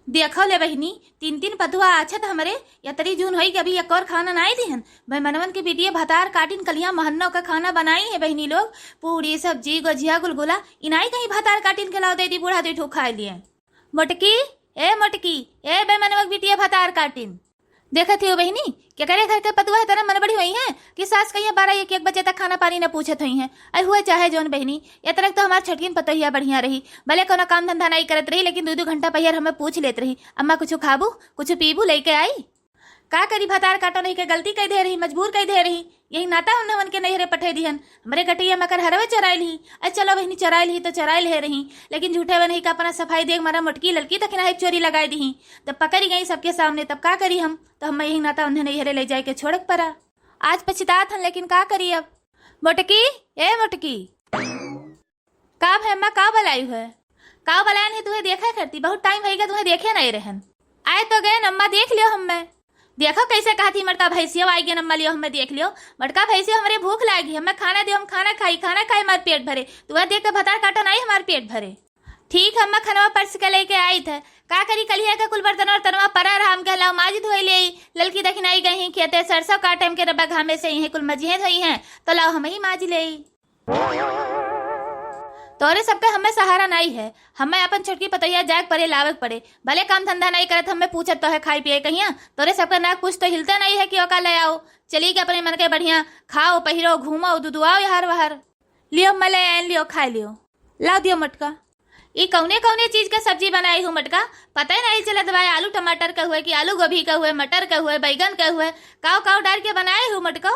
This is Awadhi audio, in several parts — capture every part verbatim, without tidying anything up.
देखो ले बहिनी, तीन तीन पतुआ आछत हमरे, यतरी जून होई कि अभी एक और खाना नाई दिहन। भाई मनवन के बिटिये भतार काटिन कलिया महन्नो का खाना बनाई है बहिनी लोग, पूड़ी, सब्जी, गोझिया, गुलगुला, इनाई कहीं भतार काटिन के लाओ दे दी, बूढ़ा दुई ठो खाए लिए। मोटकी, ए मोटकी, ए बे मनवा के बिटिये भतार काटिन। देखत हियो बहिनी, केकरे घर के पतुआ है, तना मन बड़ी होई है कि सास कहिया बारह एक एक बजे तक खाना पानी न पूछत होई है। अरे हुए चाहे जौन बहिनी, एतरक तो हमार छोटकिन पतोहिया बढ़िया रही, भले कोनो काम धंधा नाई करत रही, लेकिन दू दू घंटा पहियर हमें पूछ लेत रही, "अम्मा कुछ खाबू, कुछ पीबू, लेके आई?" का करी, भतार काटो नहीं के गलती कई दे रही, मजबूर कई दे रही, यही नाता उन्हें उनके नैहरे पठे दिहन। हमरे गटैया मकर हरवे चोराइल ही। अरे चलो बहिनी, चोराइल ही तो चोराइल है रही, लेकिन झूठे वे नहीं का अपना सफाई देख मारा मोटकी ललकी तक ना एक चोरी लगाई दी। तब पकड़ी गई सबके सामने, तब का करी हम? तो हम यही नाता उन्हें नैहरे ले जाए के छोड़क परा। आज पछतात हन, लेकिन का करी अब? मोटकी, ए मोटकी। का भे अम्मा, का बलाई हुए? का बलायन है तुहे देखे करती? बहुत टाइम भई गया तुहे देखे नहीं रहन। आए तो गए अम्मा, देख लियो हमें। देखो कैसे कहती, "मटका भैंसियो आई गए अम्मा, लियो हमें देख लियो।" मटका भैंसियो, हमरे भूख लागी, हमें खाना दियो, हम खाना खाई, खाना खाए हमार पेट भरे। तुहे देख के भतार काटो नहीं हमार पेट भरे। ठीक है अम्मा, खनवा परस के लेके आई थे। का करी, कलिया के कुल बर्तन और तनवा परा रहा, हम कहला माजी धोई ले। ललकी दखिनाई गई खेते, सरसों काटे के रब्बा घामे से ही कुल मजिहे धोई हैं, तो लाओ हम ही माजी ले। तोरे सबके हमें सहारा नाई है, हमें अपन छोटकी पतोहिया जाए के पड़े, लावे के पड़े। भले काम धंधा नाई करत, हमें पूछत तो है खाई पिए कहिया। तोरे सबके नाक कुछ तो हिलते नाई है कि ओका ले आओ। चली के अपने मन के बढ़िया खाओ, पहिरो, घूमो, दुदुआओ यार वहर। लियो, मैं ले आयन, लियो, खाए लियो। लाओ दियो मटका। ई कौने कौने चीज के सब्जी बनाई हूँ मटका? पता ही नहीं चलत बा, आलू टमाटर के हुए कि आलू गोभी के हुए, मटर के हुए, बैगन के हुए, काव काव डाल के बनाए हूँ मटका।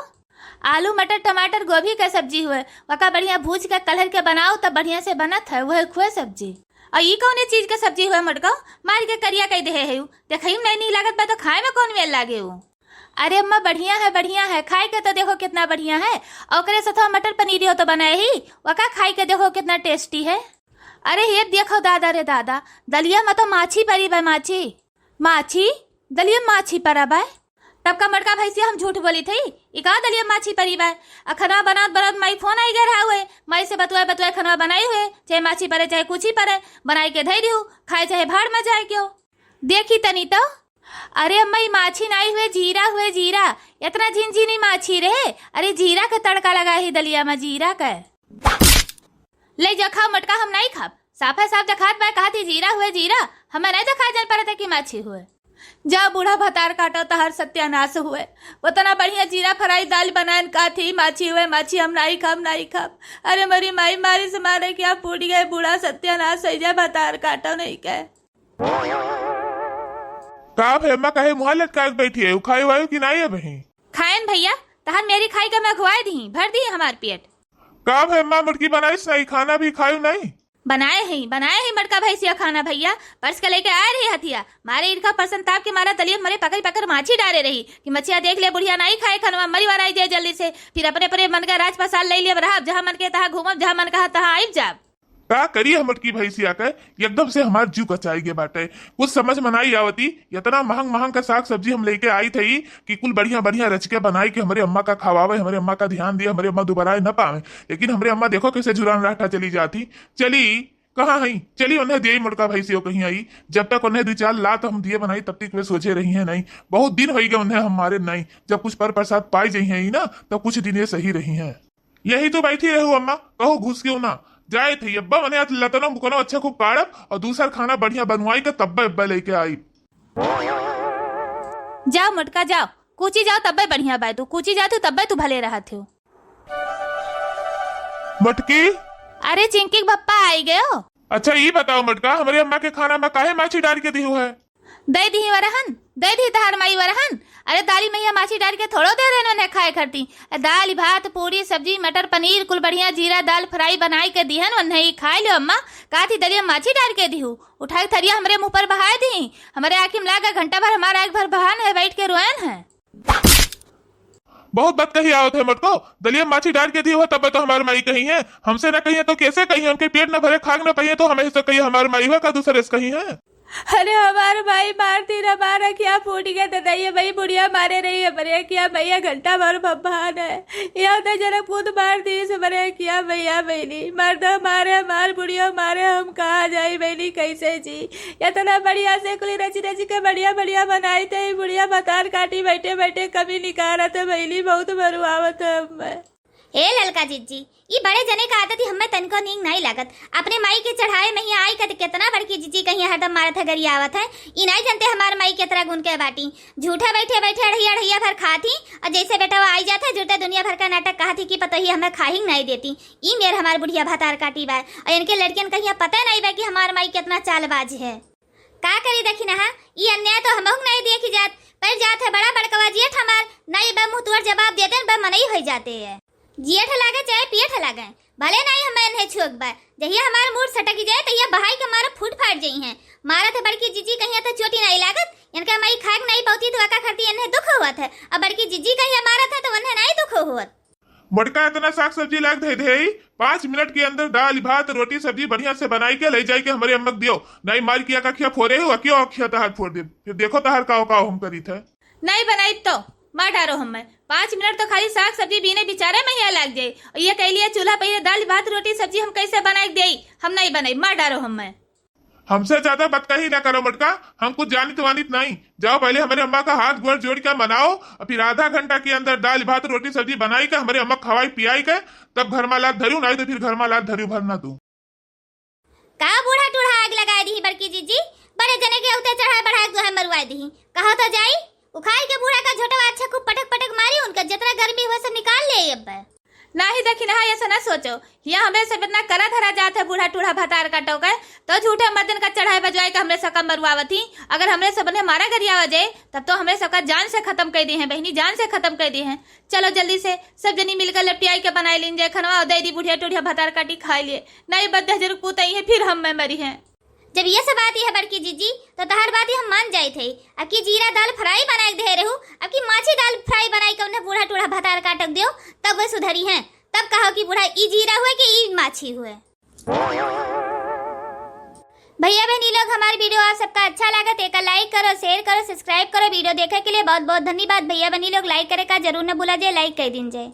आलू, मटर, टमाटर, गोभी के सब्जी हुए, वका बढ़िया भूज के कलर के बनाओ, तब बढ़िया से बनत है, वह खुए सब्जी। और ई कौने चीज के सब्जी हुए मटका? मार के करिया कई देहे है उ। देखई में नहीं लागत बा, तो खाए में कौन मेल लागे उ? अरे अम्मा, बढ़िया है, बढ़िया है, खाए के तो देखो कितना बढ़िया है। और ओकरे साथ मटर पनीर हो तो बनाए ही, वका खाए के देखो कितना टेस्टी है। अरे ये देखो दादा रे दादा, दलिया में तो माछी परी बा, माछी। माछी? दलिया में माछी परा बा? तब का मटका भैंसिया हम झूठ बोली थी? ई का दलिया में माछी परी बा? आ खनवा बनात बनात माई फोन आई गए रहा हुए, माई से बतुआए बतुआए खनवा बनाई हुए, चाहे माछी परे चाहे कुछ ही परे, बनाई के धई दिहू, खाए चाहे भाड़ में जाए क्यों। देखी तनी तो। अरे अम्मा, ई माछी नाई हुए, जीरा हुए, जीरा। इतना झिनझिनी माछी रहे। अरे जीरा के तड़का लगा ही दलिया में, जीरा के। ले जा खाओ मटका, हम नाई खाब। साफे साफ देखात बा, कहत ही जीरा हुए, जीरा। हमें नाई देखात जान परत है कि माछी हुए। जा बूढ़ा भतार काटो, तहार सत्यानाश हुए। उतना बढ़िया जीरा फ्राई दाल बनाएन, कहत ही माछी हुए, माछी, हम नाई खाब, नाई खाब। अरे मरी माई, मारी से मारे क्या फूट गए, बूढ़ा सत्यानाश है, जा भतार काटो नहीं के। का भे अम्मा, काहे मुँह लटका के बैठी है? खाए वायु कि नाई अबहीं? खाएन भैया, तहार मेरी खाई के मैं खुआए दी, भर दी हमार पेट। का भे अम्मा, मोटकी बनाइस नाई, खाना भी खायु नाई? बनाए ही, बनाए ही मटका भैंसिया खाना भैया, परस के लेके आए रही हथिया। मारे इनका परसन ताप के मारा दलिया मरे पकड़ पकड़ माछी डारे रही कि मछिया देख ले बुढ़िया नाई खाए खनवा, मरी वराई जाए जल्दी से। फिर अपने अपने मन का राज पसार ले लिया रहब, जहाँ मन के तहाँ घूमब, जहाँ मन कहा तहाँ आइब जाब। का करी हम मोटकी भैंसिया के, एकदम से हमार जीव कचाई गे बाटे। कुछ समझ में नाई आवती, इतना महंग महंग का साग सब्जी हम लेके आई थी कि कुल बढ़िया बढ़िया रच के बनाई के हमरे अम्मा का खवावे, हमरे अम्मा का ध्यान दिए, हमरे अम्मा दुबारा न पावे। लेकिन हमरे अम्मा देखो कैसे झुरान राठा चली जाती। चली, कहाँ है? चली उन्हें दिए मोटका भैंसियो कहीं आई। जब तक उन्हें दो चार लात हम दिए बनाई, तब तक वे सोचे रही हैं नहीं। बहुत दिन होई गए उन्हें हमारे नहीं। जब कुछ पर प्रसाद पाई जाई हैं ही ना, तब कुछ दिन ये सही रही हैं। यही तो बैठी रहू अम्मा, कहू घुस क्यों ना। जाए थे अब्बा, मने आज लतनो मुकनो अच्छा खूब काढ़ब और दूसर खाना बढ़िया बनवाई के तब्बे अब्बा लेके आई। जाओ मोटका जाओ, कूची जाओ तब्बे बढ़िया बाय तू, कूची जात हो तब्बे तू भले रहत हो। मोटकी। अरे चिंकी के पप्पा आई गयो। अच्छा ई बताओ मोटका, हमरे अम्मा के खाना में काहे माछी डाल के दिहू है? दे दी वरहन, दे दी तहार माई वरहन। अरे दाली मैया माछी डाल के थोड़ो दे देन उन्हें खाए खरती। दाल भात पूड़ी सब्जी मटर पनीर कुल बढ़िया जीरा दाल फ्राई बनाई के दिहन, उन्हें ही खाए लियो अम्मा। का थी दलिया माछी डाल के दिहू? उठाई थरिया हमरे मुँह पर बहाए दी। हमरे आँखी में लागे घंटा भर हमार आँख भर बहान है, बैठ के रोयन है। बहुत बात कही आवत है मोटको, दलिया माछी डाल के दी हुआ तब तो हमार माई कही है, हमसे ना कही है तो कैसे कही है? उनके पेट न भरे खाक न पाइए तो हमें से कही हमार माई हुआ का दूसरे से कही है। अरे हमार माई मार दी ना, हमार अखिया फूट गए, ददाइया माई बुढ़िया मारे रही हमरे अखिया, मैया घंटा भर भगवान है। यह तो जनक पूत मार दी हमरे अखिया, मैया बहनी। मर्द मारे, हमार बुढ़िया मारे, हम कहाँ जाई बहनी, कैसे जी? इतना बढ़िया से कुली रची रची के बढ़िया बढ़िया बनाई थे, बुढ़िया भतार काटी बैठे बैठे कमी निकारत है बहनी, बहुत मरुआवत है हमें। ए ललका जिज्जी, ई बड़े जने का आदत ही हमें तनिको नीक नाई लागत। अपने माई के चढ़ावे में ही आई के त केतना बड़की जिज्जी कहिया हरदम मारत है, गरियावत है। ई नाई जानते हमार माई केतना गुण के बाटी। झूठा बैठे बैठे अढ़ैया अढ़ैया भर खात ही, और जैसे बेटवा आई जात है, झूठे दुनिया भर का नाटक कहत ही कि पतोही हमें खाही नाई देती। ई मेर हमार बुढ़िया भतार काटी बा, और इनके लड़कियन कहिया पता नाई बा कि हमार माई केतना चालबाज है। का करी दखिनहा, ई अन्याय तो हमहू के नाई देखी जात। पर जात है बड़ा बड़कवा जियठ हमार, नाई बा मुँह तुअर जवाब देते न बा मनई होई जाते है। जियठ लागे चाहे पियठ लागे, भले नाई हमें इन्हें छुअक बा। जहिया हमार मूड सटकी जाए तहिया बहाई के मारे फूट फाट जइहैं। मारत है बड़की जिज्जी कहिया तो चोटी नाई लागत, इनका माई खाक नाई पौती तो अका खरती इन्हें दुख हुअत है। अब बड़की जिज्जी कहिया मारत है तो उन्हें नाई दुख हुअत। मोटका इतना साग सब्जी लाग धे धे, पाँच मिनट के अंदर दाल भात रोटी सब्जी बढ़िया से बनाई के ले जाई के हमरे अम्मक दियो, नाई मार के अखिया फोरे हो, अकियो अखिया तहार फोर दे। फिर देखो तहार काव काव हम करी थे। नाई बनाई तो मार डारो हमें। पाँच मिनट तो खाली साग सब्जी बीने बिचारे में ही लाग जाए। और ये कह लिया चूल्हा पे ये दाल भात रोटी सब्जी हम कैसे बनाई देई? हम नाई बनाई, मार डारो हमें। हमसे ज्यादा बतकही ना करो मोटका, हम कुछ जानित वानित नाई। जाओ पहले हमरे अम्मा का हाथ गोड़ जोड़ के मनाओ, और फिर आधा घंटा के अंदर दाल भात रोटी सब्जी बनाई के हमरे अम्मा खवाई पियाई के, तब घर में लात धरियो, नाई तो फिर घर में लात धरियो भरना तू। का बूढ़ा टूढ़ा आग लगाए दी बड़की जिज्जी, बड़े जने के उते चढ़ाए बढ़ाए दुहे मरुआए दी। कहो तो जाई, उखाड़ के बूढ़ा का झोटवा अच्छा खूब पटक पटक मारी, उनका जितना गर्मी हुआ सब निकाल ले अब। नाही दखिनहा, ऐसा ना सोचो, हिया हमरे सब इतना करा धरा जात है बूढ़ा टूढ़ा भतार काटो के, तो झूठे मर्दन का चढ़ाए बजवाए के हमरे सबका मरुआवत ही। अगर हमरे सबने मारा गरियावा जाए, तब तो हमरे सबका जान से खत्म कर दी है बहनी, जान से खत्म कर दी है। चलो जल्दी से सब जनी मिलकर लपटियाई के बनाए लीन जाए खनवा और दे दी बुढ़िया टूढ़िया भतार काटी खाए लिए। नहीं बद्दे जरूर पूत आई है, फिर हम मैं मरी है। जब ये सब बात है बड़की जिज्जी, तो तहार बात ही हम मान जाए थे। अब की जीरा दाल फ्राई बनाए के दे रहू, अब की माछी दाल फ्राई बनाए के उन्हें बूढ़ा टूढ़ा भतार काटक दियो, तब वे सुधरी हैं। तब कहो कि बूढ़ा ई जीरा हुए कि ई माछी हुए। भैया बहनी लोग, हमारी वीडियो आप सबका अच्छा लगा तो एक लाइक करो, शेयर करो, सब्सक्राइब करो। वीडियो देखे के लिए बहुत बहुत धन्यवाद। भैया बहनी लोग, लाइक करे का जरूर न भूला जाए, लाइक कर दीन जाए।